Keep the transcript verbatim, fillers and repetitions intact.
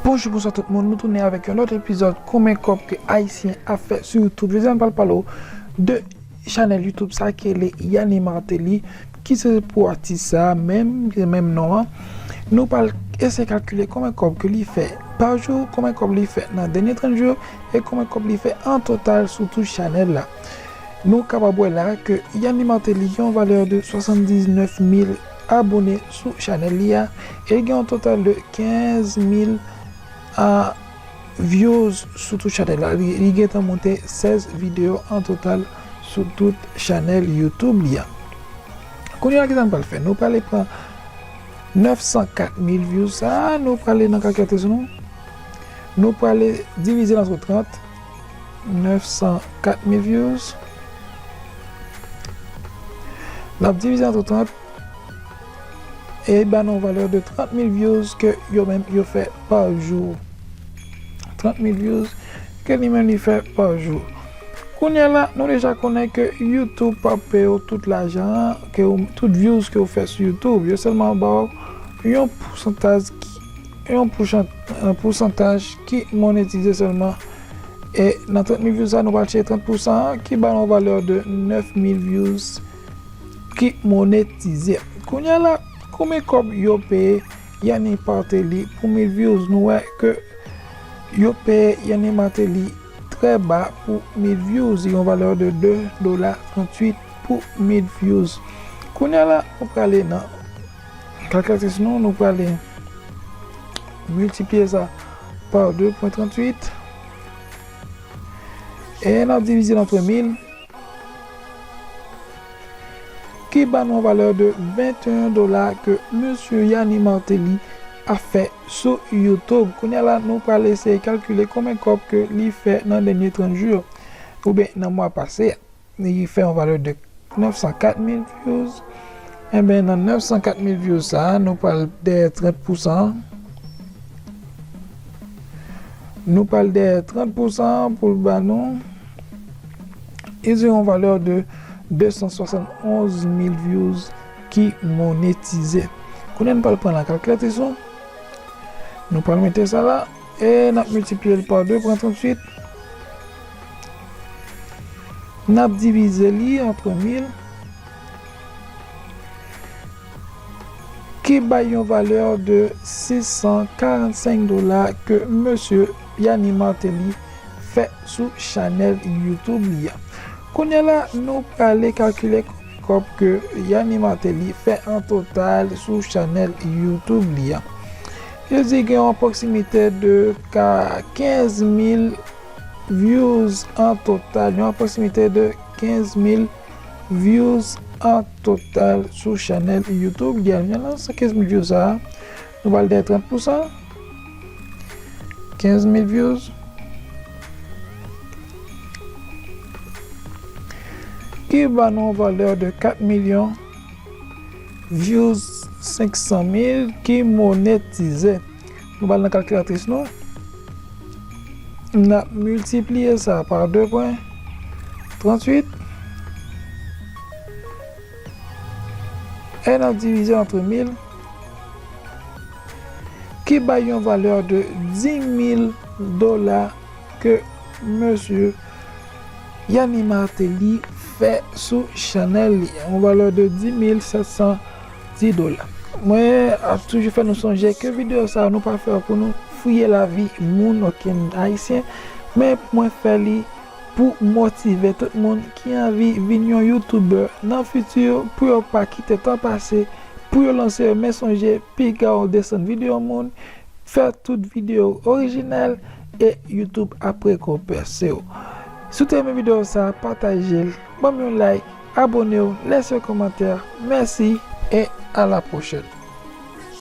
Bonjou, bonswa tout moun. Nou tounen avèk yon lòt epizòd Konbyen kòb ke Ayisyen ap fè sou YouTube. Jodi a, nou pral pale w de chanèl YouTube sa ki rele Yanni Martelly. Ki se pou atis sa a menm, ki se menm non an. Nou pral eseye kalkile konbyen kòb ke li fè pa jou, konbyen kòb li fè nan dènye trant jou, e konbyen kòb li fè an total sou tout chanèl la. Nou kapab wè la ke Yanni Martelly gen yon valè de swasanndiznèf mil abone sou chanèl li a, e li gen yon total de kenz mil a views sou tout chanèl la. Li, li gentan monte sèz videyo an total sou tout chanèl YouTube li a. Kounye a, kisa nou pral fè? Nou prale pran nèf san kat mil views sa a, nou prale nan kalkilatris nou. Nou prale divize l antre trant, nèf san kat mil views. N ap divize antre trant, e ba nou yon valè de trant mil views ke yo menm yo fè pa jou. Trant mil views ke li menm li fè pa jou. Kounye a la, nou deja konnen ke YouTube p ap peye w tout lajan an, ke w, tout views ke w fè sou YouTube. Yo sèlman ba w yon pousantaj ki, yon pousan-, yon pousantaj ki monetize sèlman. E nan trant mil views sa, nou pral chèche trant pousan an, ki ba nou yon valè de nèf mil views ki monetize. Kounye a la, konbyen kòb yo peye Yanni Martelly pou mil views? Nou wè ke yo peye Yanni Martelly trè ba pou mil views. Li gen yon valè de de dola tranntuit pou mil views. Kounye a la, nou prale nan kalkilatris nou, nou prale miltipliye sa pa de pwen tranntuit. E n ap divize l antre mil, ki ba nou yon valè de venteyen dola ke mesye Yanni Martelly ap fè sou YouTube. Kounye a la, nou pral eseye kalkile konbyen kòb ke li fè nan dènye trant jou, oubyen nan mwa pase a. Li fè yon valè de nèf san kat mil views. Enben, nan nèf san kat mil views sa a, nou pral dèyè trant pousan. Nou pral dèyè trant pousan pou l ba nou. Li gen yon valè de de san swasannonz mil views ki monetize. Kounye a, nou pral pran la kalkilatris nou. Nou pral mete sa la e n ap miltipliye l pa de pwen tranntuit. N ap divize li antre mil, ki bay yon valè de sis san karannsenk dola ke mesye Yanni Martelly fè sou chanèl YouTube li a. Kounye a la, nou prale kalkile kòb ke Yanni Martelly fè an total sou chanèl YouTube li a. Yo di gen yon apwoksimite de ka kenz mil views an total. Yon apwoksimite de kenz mil views an total sou chanèl YouTube li a. Nan kenz mil views sa a, nou pral dèyè trant pousan. Kenz mil views. Ki ba nou yon valè de kat milyon views senk san mil ki monetize. Nou pral nan kalkilatris nou. N ap miltipliye sa pa de pwen tranntuit. E n ap divize antre mil, ki bay yon valè de dis mil dola ke mesye Yanni Martelly fè sou chanèl li. Yon valè de dis mil sèt san dis dola. Mwen ap toujou fè nou sonje ke videyo sa a, nou pa fè pou nou fouye lavi moun okenn Ayisyen, men mwen fè li pou motive tout moun ki anvi vin yon youtubè nan fiti, pou yo pa kite tan pase, pou yo lanse yo. Men sonje, piga w desann videyo moun, fè tout videyo orijinal, e YouTube ap rekonpanse w. Si w te renmen videyo sa a, pataje l, ban m yon like, abone w, lese yon kòmantè. Mèsi e a la pwochèn.